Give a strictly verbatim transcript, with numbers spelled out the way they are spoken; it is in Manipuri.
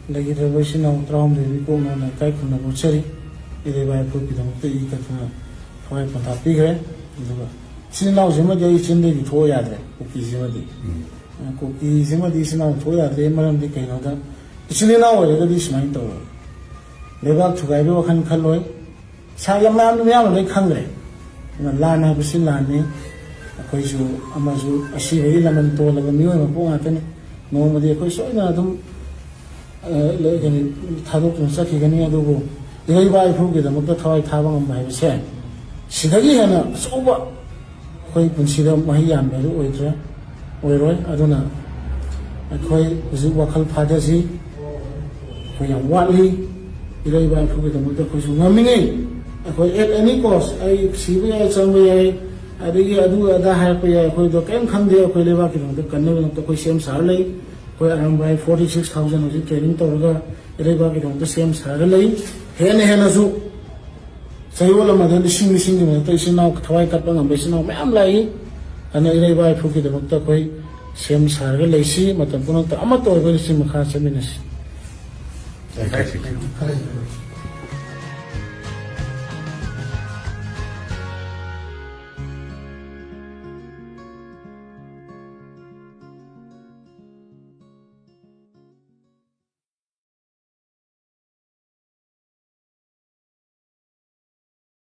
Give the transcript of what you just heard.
ꯂꯩꯈꯤꯗ꯭ꯔꯕ ꯏꯆꯤꯟ ꯏꯅꯥꯎ ꯇꯔꯥꯍꯨꯝꯗꯣꯏ ꯃꯤ ꯀꯣꯛꯅꯅ ꯏꯀꯥꯏ ꯈꯨꯝꯅꯕ ꯎꯠꯆꯔꯤ꯫ ꯏꯔꯩ ꯏꯄꯥ ꯏꯄꯨꯒꯤꯗꯃꯛꯇ ꯏ ꯀꯠꯇꯨꯅ ꯊꯋꯥꯏ ꯄꯣꯟꯊꯥ ꯄꯤꯈ꯭ꯔꯦ꯫ ꯑꯗꯨꯒ ꯏꯆꯤꯟ ꯏꯅꯥꯎꯁꯤꯃꯗꯤ ꯑꯩ ꯆꯤꯟꯗꯒꯤ ꯊꯣꯛꯑ ꯌꯥꯗ꯭ꯔꯦ, ꯀꯨꯀꯤꯁꯤꯃꯗꯤ꯫ ꯎꯝ꯫ ꯀꯨꯀꯤꯁꯤꯃꯗꯤ ꯏꯆꯤꯟ ꯏꯅꯥꯎ ꯊꯣꯛꯑ ꯌꯥꯗ꯭ꯔꯦ꯫ ꯃꯔꯝꯗꯤ ꯀꯩꯅꯣꯗ, ꯏꯆꯤꯟ ꯏꯅꯥꯎ ꯑꯣꯏꯔꯒꯗꯤ ꯁꯨꯃꯥꯏꯅ ꯇꯧꯔꯣꯏ꯫ ꯂꯩꯕꯥꯛ ꯊꯨꯒꯥꯏꯕꯒꯤ ꯋꯥꯈꯜ ꯈꯜꯂꯣꯏ꯫ ꯁꯥ ꯌꯥꯝ ꯃꯌꯥꯝ, ꯃꯌꯥꯝꯅ ꯂꯣꯏ ꯈꯪꯈ꯭ꯔꯦ꯫ ꯑꯗꯨꯅ ꯂꯥꯟ ꯍꯥꯏꯕꯁꯤ ꯂꯥꯟꯅꯤ꯫ ꯑꯩꯈꯣꯏꯁꯨ ꯑꯃꯁꯨ ꯑꯁꯤꯕꯒꯤ ꯂꯃꯟ ꯇꯣꯜꯂꯕ ꯃꯤꯑꯣꯏ ꯃꯄꯣꯛ ꯉꯥꯛꯇꯅꯤ꯫ ꯅꯣꯡꯃꯗꯤ ꯑꯩꯈꯣꯏ ꯁꯣꯏꯗꯅ ꯑꯗꯨꯝ, ꯑ, ꯂꯩ-, ꯀꯩꯅꯣ, ꯊꯥꯗꯣꯛꯇꯨꯅ ꯆꯠꯈꯤꯒꯅꯤ꯫ ꯑꯗꯨꯕꯨ ꯏꯔꯩ ꯏꯄꯥ ꯏꯄꯨꯒꯤꯗꯃꯛꯇ ꯊꯋꯥꯏ ꯊꯥꯕ ꯉꯝꯕ ꯍꯥꯏꯕꯁꯦ ꯁꯤꯗꯒꯤ ꯍꯦꯟꯅ ꯑꯆꯧꯕ ꯑꯩꯈꯣꯏ ꯄꯨꯟꯁꯤꯗ ꯃꯍꯩ ꯌꯥꯟꯕ ꯍꯥꯏꯗꯨ ꯑꯣꯏꯗ꯭ꯔꯦ, ꯑꯣꯏꯔꯣꯏ꯫ ꯑꯗꯨꯅ ꯑꯩꯈꯣꯏ ꯍꯧꯖꯤꯛ ꯋꯥꯈꯜ ꯐꯥꯊꯁꯤ꯫ ꯑꯩꯈꯣꯏ ꯌꯥꯝ ꯋꯥꯠꯂꯤ꯫ ꯏꯔꯩ ꯏꯄꯥ ꯏꯄꯨꯒꯤꯗꯃꯛꯇ ꯑꯩꯈꯣꯏꯁꯨ ꯉꯝꯃꯤꯉꯩ ꯑꯩꯈꯣꯏ at any cost, ꯑꯩ ꯁꯤꯕ ꯌꯥꯏ, ꯆꯪꯕ ꯌꯥꯏ, ꯑꯗꯒꯤ ꯑꯗꯨ ꯑꯗꯥ ꯍꯥꯏꯔꯛꯄ ꯌꯥꯏ, ꯑꯩꯈꯣꯏꯗꯣ ꯀꯔꯤꯝ ꯈꯪꯗꯦ꯫ ꯑꯩꯈꯣꯏ ꯂꯩꯕꯥꯛꯀꯤꯗꯃꯛꯇ ꯀꯟꯅꯕꯒꯤꯗꯃꯛꯇ ꯑꯩꯈꯣꯏ ꯁꯦꯝ ꯁꯥꯔ ꯂꯩ꯫ ꯑꯩꯈꯣꯏ ꯑꯔꯥꯝꯕꯥꯏ forty six thousand ꯍꯧꯖꯤꯛ training ꯇꯧꯔꯒ ꯏꯔꯩ ꯏꯄꯥꯒꯤꯗꯃꯛꯇ ꯁꯦꯝ ꯁꯥꯔꯒ ꯂꯩ꯫ ꯍꯦꯟꯅ ꯍꯦꯟꯅꯁꯨ ꯆꯌꯣꯜ ꯑꯃꯗ ꯂꯤꯁꯤꯡ ꯂꯤꯁꯤꯡꯒꯤ ꯃꯊꯛꯇ ꯏꯆꯤꯟ ꯏꯅꯥꯎ ꯊꯋꯥꯏ ꯀꯠꯄ ꯉꯝꯕ ꯏꯆꯤꯟ ꯏꯅꯥꯎ ꯃꯌꯥꯝ ꯂꯥꯛꯏ꯫ ꯑꯗꯨꯅ ꯏꯔꯩ ꯏꯄꯥ ꯏꯄꯨꯒꯤꯗꯃꯛꯇ ꯑꯩꯈꯣꯏ ꯁꯦꯝ ꯁꯥꯔꯒ ꯂꯩꯁꯤ꯫ ꯃꯇꯝ ꯄꯨꯝꯅꯃꯛꯇ ꯑꯃꯠꯇ ꯑꯣꯏꯕ ꯂꯤꯁꯤꯡ ꯃꯈꯥ ꯆꯠꯃꯤꯟꯅꯁꯤ꯫